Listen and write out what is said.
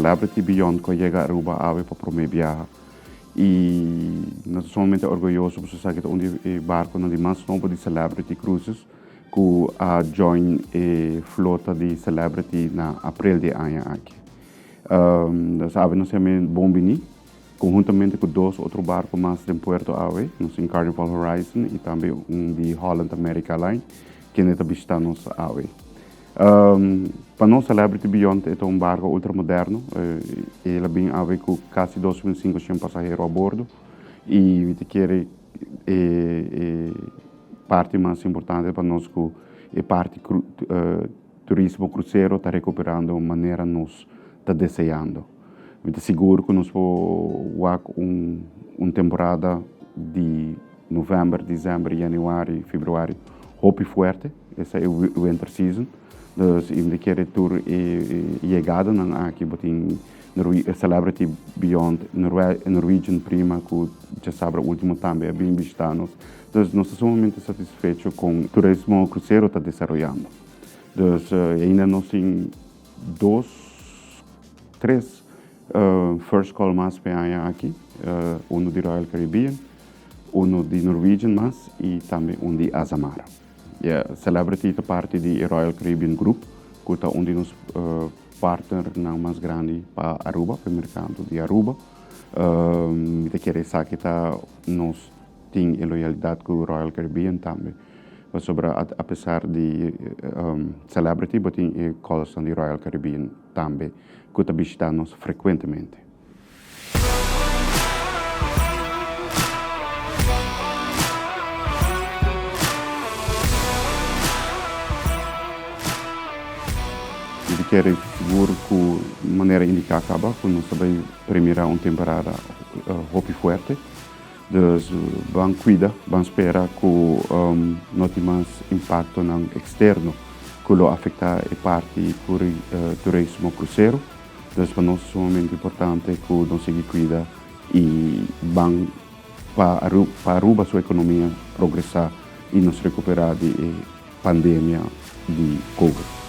Celebrity Beyond ku a yega Aruba awe pa promé biaha. I nos ta sumamente orguyoso pasobra esaki ta un di e barkonan di mas nobo di Celebrity Cruises ku a join e flota di Celebrity na aprel di e aña aki. Nos awe nos yam'é bon bini konhuntamente ku dos otro barko mas den puerto awe, nos tin Carnival Horizon i tambe un di Holland America Line kende ta bishita nos awe. Pa nos Celebrity Beyond e ta un barco ultra moderno. El a bin awe cu casi 2500 pasahero a bordo y mi ta kere e parti mas importante pa nos cu e parti turismo crucero ta recuperando manera nos ta deseando. Mi ta sigur cu nos por wak un temporada di November, december, januari, februari hopi fuerte, esa e winter season. Dus i mi ta kere tur e yegadanan aki bo tin Celebrity Beyond, Norwegian Prima ku djasabra ultimo tambe a bin bishita nos. Dus nos ta sumamente satisfecho kon turismo krusero ta desaroyando. Dus ainda nos tin dos, tres First call mas p'e aña aki, uno di Royal Caribbean, uno di Norwegian mas y tambe un di Azamara. Yeah, Celebrity ta parti di e Royal Caribbean Group, cu ta un di nos partnernan mas grandi pa Aruba, pa e mercado di Aruba. Mi ta kere esaki ta nos tin e loyalidad cu Royal Caribbean tambe, pasobra apesar di Celebrity bo tin e callsnan di Royal Caribbean tambe ku ta bishitá nos frekuentemente. Mi ta kere sigur ku manera indiká kaba ku nos ta bai premirá un temporada hopi fuerte. Dus ban kuida, ban spera ku no tin mas impaktonan eksterno ku lo afektá e parti turismo krusero. Dus pa nos ta sumamente importante ku nos sigui kuida i ban pa Aruba su ekonomia progresá i nos rekuperá di e pandemia di covid.